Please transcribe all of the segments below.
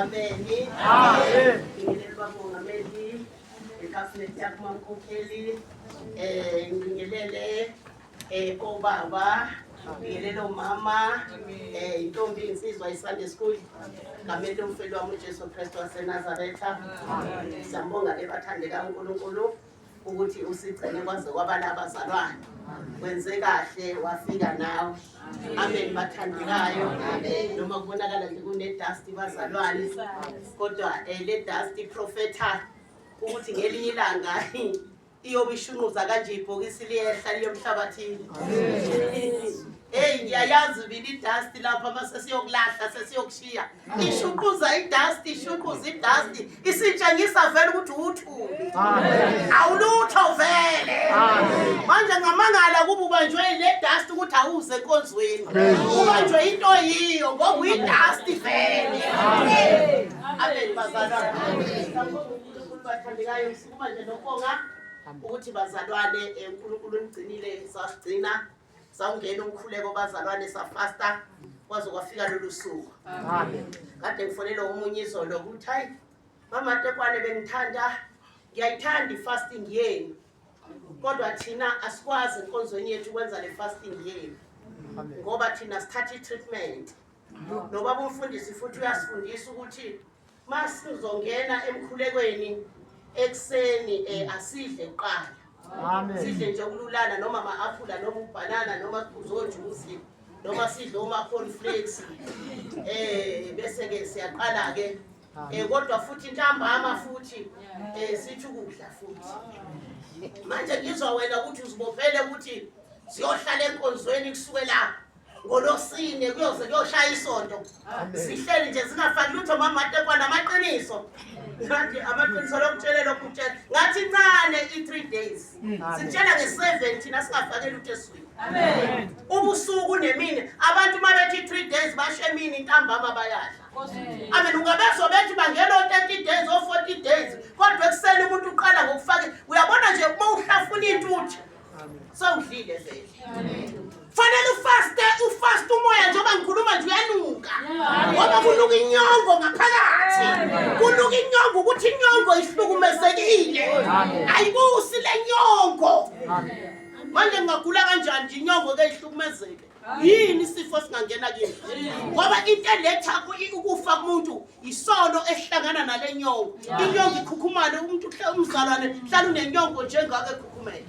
Ameni. Amen. Ngibingelele baba Mongameli, ikhabinethi yakho mamkhokheli, ngibingelele obaba, ngibingelele omama, intombi insizwa iSunday School. Gameni lomfeli wami uJesu Kristu waseNazaretha. Siyambonga ke bathandeka uNkulunkulu ukuthi usigcine kwaze kwaba labazalwane. Wenze kahle wafika nawe. Amen bathandekayo. Noma kubonakala nje kune dust bazalwane, kodwa le dust profeta ukuthi ngelinye ilanga iyobe ishunquza kanje ibhokisi liyehla liyomhlabathini. Hey, ngiyayazi mina idust lapha mase siyokulahla sesiyokushiya. Ishuquza idust, ishuquza idust, isitshengisa vele ukuthi uthuli. Awulutho vele. Manje ngamangala kuba ubanjwe ile dust ukuthi awuze enkonzweni. Ubanjwe into yiyo ngoba uyidust vele. Amen bazalwane. UNkulunkulu bathandekayo, sukuma nje nokubonga ukuthi bazalwane uNkulunkulu unigcinile sasigcina sawungena umkhuleko bazalwane safasta kwaze kwafika lolu suku. Amen. Kade ngifonela omunye izolo ukuthi hayi mama Tekwane bengithanda ngiyayithanda ifasting yenu kodwa thina asikwazi enkonzweni yethu ukwenza le fasting yenu ngoba thina sithatha i-treatment. Nobaba umfundisi futhi uyasifundisa ukuthi masizongena emkhulekweni ekuseni asidle kuqala. Amen. Sidle nje ukululana noma ama-aphula noma ubhanana noma siphuze ojusi noma sidle oma-cornflakes bese ke siyaqala ke kodwa futhi ntambama futhi sithi ukudla futhi. Manje ngizwa wena ukuthi uzibophele ukuthi siyohlala enkonzweni kusukela ngolosine kuyoze kuyoshaya isonto. Sihleli nje singafaki lutho mama Tekwana, amaqiniso. Ngathi amaqiniso lokutshele lokhu kutshela. Ngathi incane i-3 days. Sitshela nge-7 thina singafaki lutho eswini. Amen. Ubusuku nemini abantu uma bethi 3 days basho emini ntambama bayadla. Amen. Ungabezwa bethi bangena o-30 days o-40 days kodwa ekuseni umuntu uqala ngokufaka. Uyabona nje uma uhlafuna intuthu sewudlile vele. Fanele ufaste, ufaste umoya njengoba ngikhuluma nje uyanuka. Ngoba kunuka inyongo ngaphakathi. Kunuka inyongo ukuthi inyongo ihlukumezekile. Ayibusi le nyongo. Manje ngingagula kanjani nje inyongo ke ihlukumezeke? Yini isifo singangena kimi? Ngoba into eletha ukufa kumuntu isono esihlangana nale nyongo. Inyongo ikhukhumale umuntu umzalwane hlala unenyongo njengake ekhukhumele.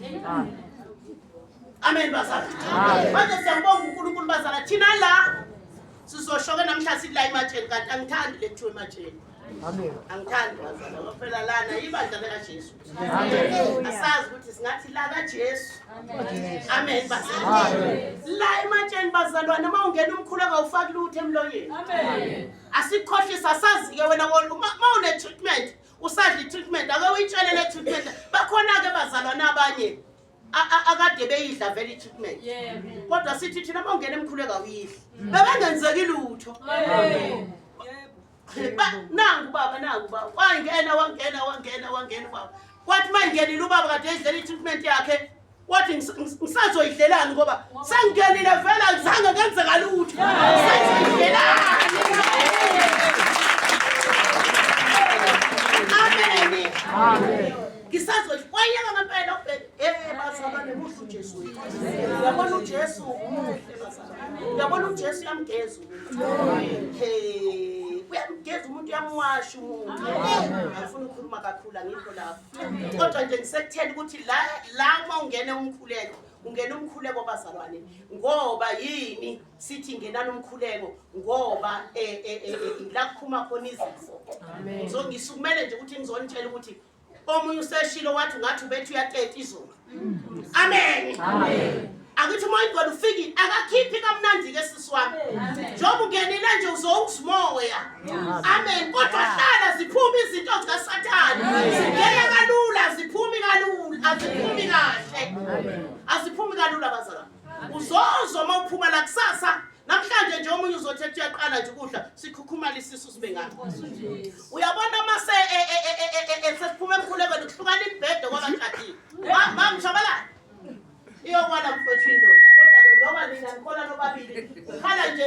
Amen bazalwane. Manje siyambonga uNkulunkulu bazalwane. Thina la sizoshoke namhlanje sithi la ematsheni kanti angithandi le kuthiwa ematsheni. Amen. Angithandi bazalwane. Ngoba phela lana ibandla likaJesu. Amen. Asazi ukuthi singathi la kaJesu. Amen bazalwane. La ematsheni bazalwane uma ungena umkhuleko awufaki lutho emlonyeni. Amen. Asikhohlisa asazi ke wena uma une treatment usadla i-treatment ake uyitshele le treatment. Bakhona ke bazalwane abanye akade beyidla vele i-treatment. Kodwa sithi thina uma ungena emkhuleko awuyidli. Bebengenzeki lutho. Nangu baba, nangu baba. Wangena, wangena, wangena, wangena ubaba. Kwathi uma ingenile ubaba kade edlela i-treatment yakhe, wathi ngisazoyidlelani ngoba sengingenile vele azange kwenzeka lutho. Ngisazoyidlelani. Amen. Amen. Ngisazoyidlelani ngempela ukubheka. Bazalwane muhle uJesu wethu. Uyabona uJesu muhle bazalwane. Uyabona uJesu uyamgeza umuntu. Hey, uyamgeza umuntu, uyamwasha umuntu. Angifuni ukukhuluma kakhulu angikho lapho. Kodwa nje ngisekuthela ukuthi la uma ungena umkhuleko, ungena umkhuleko bazalwane ngoba yini sithi ngenani umkhuleko ngoba la kuphuma khona izifo. So ngisukumele nje ukuthi ngizonitshela ukuthi omunye useshilo wathi ungathi ubethu uyateta izulu. Amen. Amen. Akithi umoya ingcwele ufiki akakhiphi kamnandi ke sisi wami. Njengoba ungenile nje uzowuzimoya. Amen. Kodwa hlala ziphuma izinto zikaSathane. Zingena kalula, ziphumi kalula, aziphumi kahle. Aziphumi kalula bazalwane. Uzozwa uma uphuma la kusasa. Namhlanje nje omunye uzothi ethi uyaqala nje ukudla sikhukhumala isisu sibe ngaka. Uyabona mase sesiphuma emkhulekweni kuhlukana imibhede kwabashadile. Mamshabalala. Iyokwala mfowethu indoda. Kodwa ke noma nina nikhola nobabili ukhala nje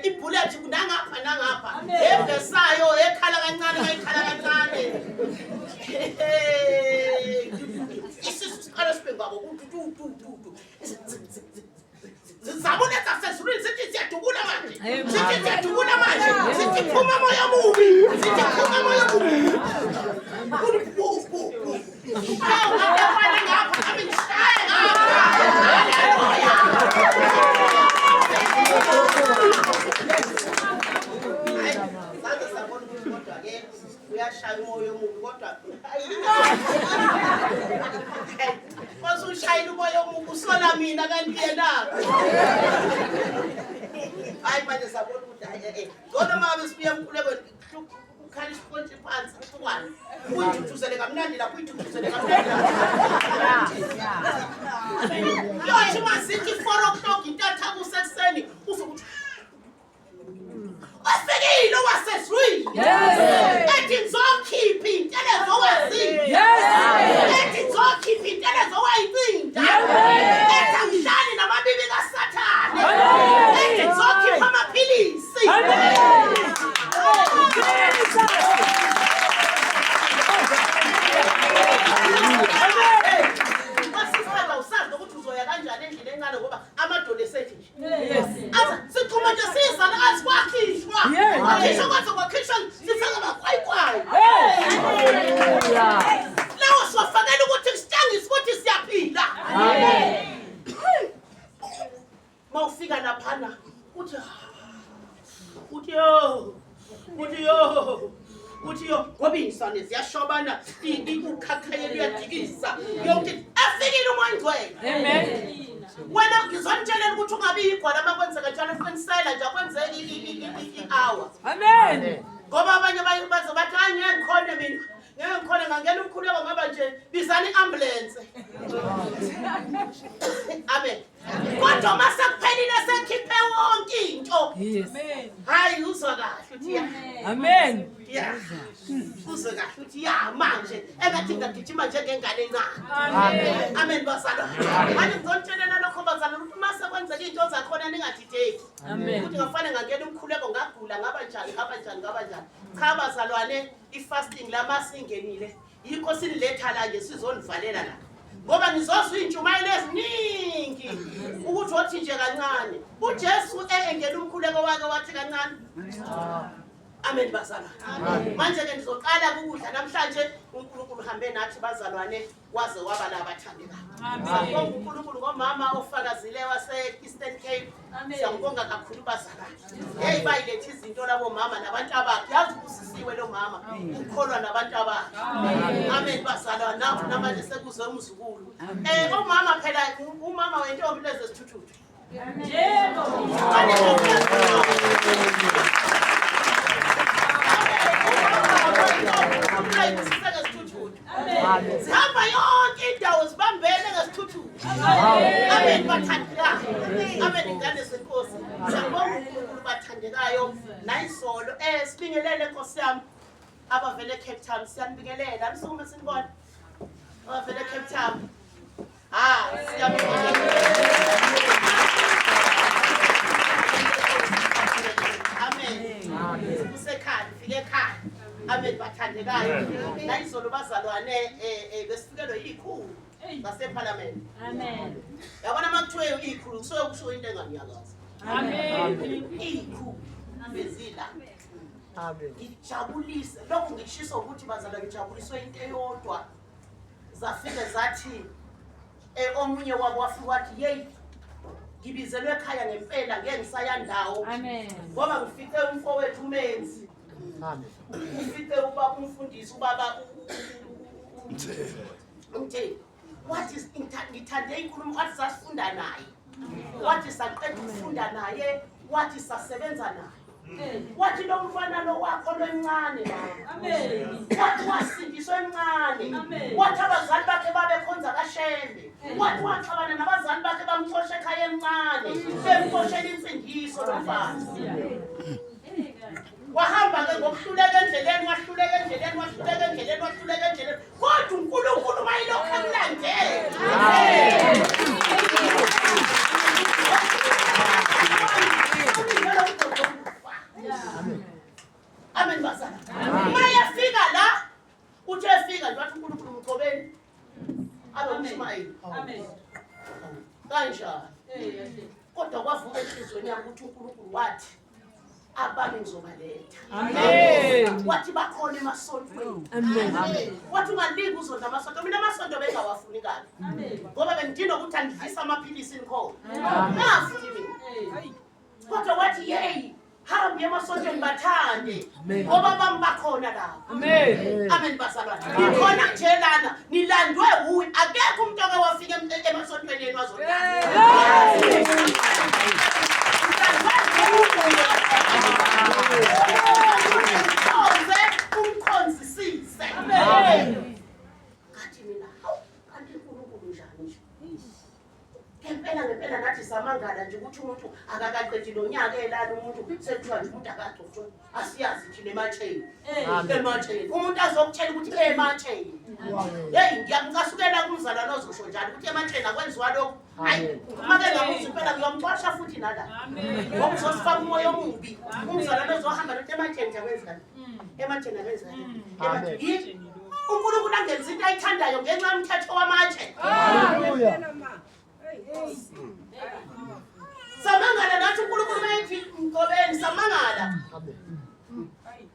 ibhule Itoilet nangapha nangapha. Evesayo ekhala kancane kayikhala kancane. Isisu siqala sibe ngabo tu tu tu tu. Zizabule zasezulwini sithi siyadubula manje. Sithi siyadubula manje. Sithi phuma moya mubi. Sithi phuma moya mubi. Bu bu bu. Awu ngabona ngapha nami ngishaye ngapha. Haleluya. Hayi, saze sabona ukuthi kodwa ke uyashaya umoya omubi kodwa Wasushayela umoya omubi usola mina kanti yena. Hayi manje sabona ukuthi hayi eh ngcono uma ngabe sibuya emkhulekweni ukhala isipontshi phansi kuhlukwane. Uyithuthuzele kamnandi lapho uyithuthuzele kamnandi lapho. Yothi masithi 4 o'clock intatha kusekuseni uzokuthi Ofikile owasezulwini. Ethi ngizokhipha intelezo owaziyo. Ethi ngizokhipha intelezo owayicinda. Ethi angihlali namabibi kaSathane. Ethi ngizokhipha amaphilisi. Masisithatha usazi ukuthi uzoya kanjani endlini encane ngoba amadolo esethi nje. Athi sixhuma nje sizana athi kwakhishwa. Kwakhishwa kwaze kwakhishwa sifaka amakwayikwayi. Lawo siwafakela ukuthi kusitshengise ukuthi siyaphila. Uma ufika laphana uthi uthi yo uthi yo uthi yo ngoba iy'nswane ziyashobana ukhakhaye luyadikisa yonke afikile umoya ingcwele wena ngizonitshelela ukuthi ungabi yigwala uma kwenzeka njalo qinisela nje akwenzeki i-hour Amen. Ngoba abanye baze bathi hayi ngeke ngikhone mina ngeke ngikhone ngangena umkhuleko ngoba nje bizani i-ambulense amen kodwa uma sekuphelile sekhiphe wonke into hayi uzwa kahle uthi ya Amen. Ya uzwe kahle uthi ya manje engathi ngagijima njengengane encane amen bazalwane manje ngizonitshelela lokho bazalwane ukuthi uma sekwenzeka iy'nto zakhona ningadideki ukuthi ngafane ngangena umkhuleko ngagula ngaba njani ngaba njani ngaba njani cha bazalwane i-fasting lama singenile yikho siniletha la nje sizonivalela la ngoba nizozwa iy'ntshumayelo eziningi ukuthi othi nje kancane ujesu engena umkhuleko wake wathi kancane Amen bazalwane. Manje ke ndizoqala ukudla namhlanje uNkulunkulu hambe nathi bazalwane waze waba la bathandekayo. Siyabonga uNkulunkulu ngomama ofakazile wase Eastern Cape. Siyambonga kakhulu bazalwane. Hey bayilethe izinto labo mama nabantu abakhe. Yazi ubusisiwe lo mama ukholwa nabantu abakhe. Amen bazalwane. Nawu namanje sekuze umzukulu. Eh omama phela umama wentombi lezi zithuthuthu. Yebo. Zihamba yonke indawo zibambene ngesithuthuthu. Amen bathandekayo. Amen ingane zenkosi. Siyabonga uNkulunkulu bathandekayo. Nayizolo sibingelele Nkosi yami abavele eCape Town siyanibingelela. Nisukume sinibone. Abavele eCape Town. Ah, siyabingelela. Amen. Kusekhaya, fike ekhaya. Amen bathandekayo. Nayizolo bazalwane besifikelwe yikhulu zasephalamende. Amen. Yabona uma kuthiwe ikhulu kusuke kushiwo into enganyakazi. Amen. Ikhulu bezila. Amen. Ngijabulise. Lokhu ngikushiso ukuthi bazalwane ngijabuliswe into eyodwa. Zafike zathi omunye wabo wafika wathi yeyi ngibizelwe ekhaya ngempela ngeke ngisaya ndawo Amen. ngoba ngifice umfowethu umenzi Amen. ngifice ubaba umfundisi ubaba umthembu wathi ngithande inkulumo wathi sasifunda naye wathi saqeda ukufunda naye wathi sasebenza naye wathi lo mfana lo wakho lwencane wathi wasindiswa emncane wathi abazali bakhe babekhonza kashembe wathi waxabana nabazali bakhe bamxosha ekhaya emncane bemxoshela insindiso lo mfana wahamba-ke ngokuhluleka endleleni wahluleka endleleni wahluleka endleleni wahluleka endleleni kodwa unkulunkulu mayilokhu emlandela Abanye ngizobaletha. Amen. Wathi bakhona emasontweni. Amen. Wathi ungalingi uzondla amasonto. Mina amasonto bengawafuni kabi. Ngoba bengidinga ukuthi angidlise amaphilisi nikhona. Ngafuni mina. Kodwa wathi yeyi hambe emasontweni bathande ngoba bami bakhona lapho. Amen. Amen bazalwane. Nikhona nje lana nilandwe wuwe akekho umuntu oke wafika emasontweni yenu wazolanda. Umkhonze, umkhonzisise. Amen. Ngathi mina hawu kanti uNkulunkulu njani nje? Ngempela ngempela nathi samangala nje ukuthi umuntu akakaqedi nonyaka elala umuntu sekuthiwa nje umuntu akagcotshwe asiyazi thina ematsheni ematsheni umuntu azokutshela ukuthi ematsheni heyi ngiyamcasukela kumzalwane ozosho njalo ukuthi ematsheni akwenziwa lokhu hayi uma ke ngabuza impela ngiyomxosha futhi nala ngoba uzosifaka umoya omubi umzalwane ozohamba nokuthi ematsheni nje akwenzi kanje ematsheni akwenzi kanje ematsheni uNkulunkulu angenza into ayithandayo ngenxa yomthetho wamatshe. Hallelujah. Samangala nathi uNkulunkulu mayethi mgcobeni samangala. Amen.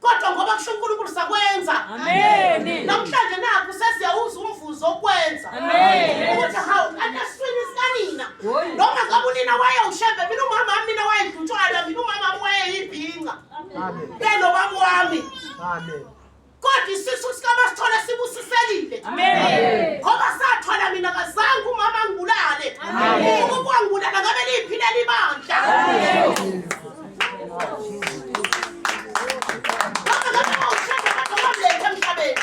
Kodwa ngoba kusho uNkulunkulu sakwenza. Amen. Namhlanje nakho sesiyawuza umvuzo okwenza. Amen. Ukuthi hawu kanti esiswini sikanina. Noma ngabe unina wayewushembe mina umama wami mina wayedlutshwala mina umama wami wayeyibhinca. Amen. Benobaba wami. Amen. Kodwa isisu sikaMasithole sibusisekile. Amen. Ngoba sathwala mina kazange umama angibulale. Amen. Ukuba wangibulala ngabe liphi leli bandla. Ngoba ngabe wawushada kodwa wamletha emhlabeni.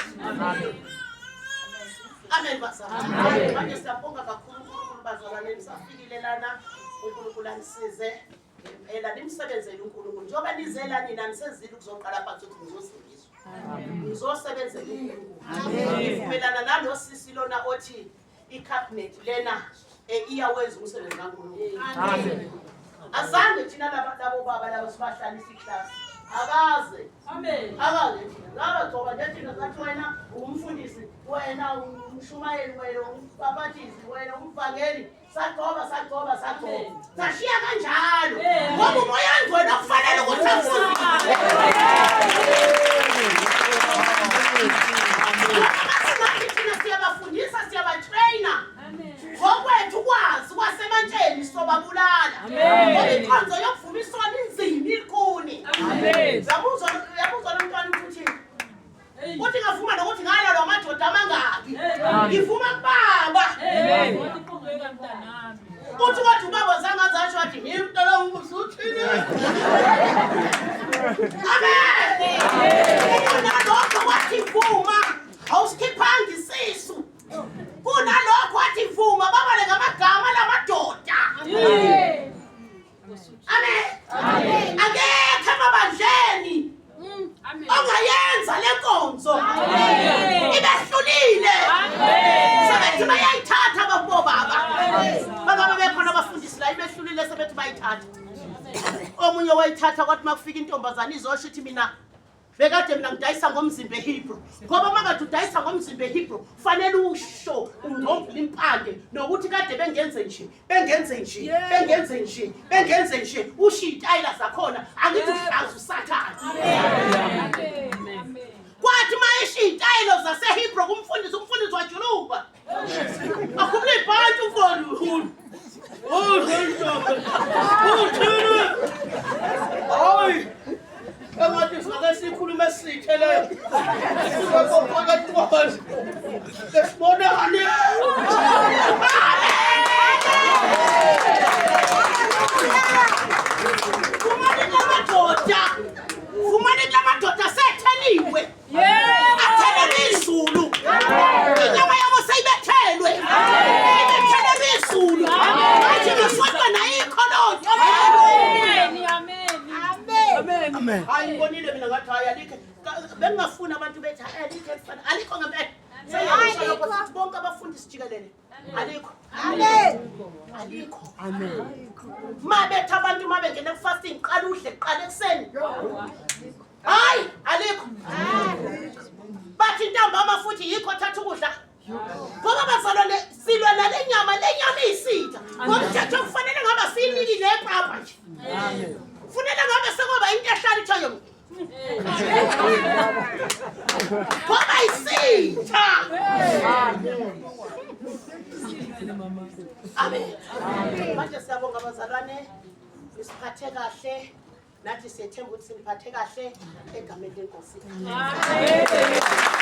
Amen bazalwane. Manje siyabonga kakhulu uNkulunkulu bazalwane nisafikile lana. uNkulunkulu anisize ngempela nimsebenzele uNkulunkulu. Njengoba nize la nina nisezile ukuzoqala phansi ukuthi ngizosindiswa. Ngizosebenzela uNkulunkulu. Ngivumelana nalo sisi lona othi icabinet lena iyawenza umsebenzi kaNkulunkulu. Amen. Azange thina laba labo baba laba sibahlalisa iklasi. Akaze. Amen. Akaze thina. Ngabagcoba nje thina sathi wena ungumfundisi, wena ungumshumayeli, wena umbhaphathizi, wena umvangeli. Sagcoba, sagcoba, sagcoba. Sashiya kanjalo. Ngoba umoya ongcwele okufanele ukuthi afundise. Ngoba thina siyabafundisa, siyabatraina. Ngokwethu ukwazi kwasemantsheni sobabulala. Amen. Ngoba inkonzo yokuvuma isono inzima ilikhuni. Amen. Uyamuzwa uyamuzwa lo mntwana ukuthi uthini? Uthi ngavuma nokuthi ngalalwa amadoda amangaki. Ngivuma kubaba. Amen. Uthi kodwa ubaba zange azasho wathi ngimntwana usuthini. Amen. Kunalokho wathi vuma awusikhiphanga isisu. Kunalokho wathi vuma babale ngamagama lamadoda. Amen. Akekho emabandleni ongayenza le nkonzo. Ibehlulile. Sebethi bayayithatha babo baba. Baba bekhona abafundisi la ibehlulile sebethi bayithatha. Omunye wayithatha kwathi makufika intombazane izosho ithi mina bekade mina ngidayisa ngomzimba eHebrew. Ngoba makade udayisa ngomzimba eHebrew fanele usho ungqomvula impande nokuthi kade bengenze nje bengenze nje bengenze nje bengenze nje usho iy'tayela zakhona angithi uhlaza usathane. Kwathi uma esho iy'tayelo zaseHebrew kumfundisi umfundisi wajuluka. Akhumula ibhanti umfowethu. Uthini? Hayi. Engathi singake sikhulume sithe le. Sizophakathi kwazi. Lesibonane. Vumani lamadoda. Vumani lamadoda setheliwe. Athelelwe izulu. Inyama yabo seyibethelwe. Ibethelelwe izulu. Manje ngesonto ayikho loo nto leyo. Amen. Hayi ngibonile mina ngathi hayi alikho. Bengingafuni abantu bethi hayi alikho elifana. Alikho ngempela. Sengiyabusha lokho futhi bonke abafundisi jikelele. Alikho. Alikho. Amen. Ma bethi abantu ma bengena ku-fasting qala udle kuqala ekuseni. Hayi alikho. Bathi ntambama futhi yikho thatha ukudla. Ngoba bazalwane silwa nale nyama le nyama iyisitha. Ngomthetho kufanele ngabe siyinikile epapa nje. Amen. Kufanele ngabe sekwaba into ehlala Amen. Manje siyabonga abazalwane, nisiphathe kahle, nathi siyethemba ukuthi siniphathe kahle egameni lenkosi. Amen.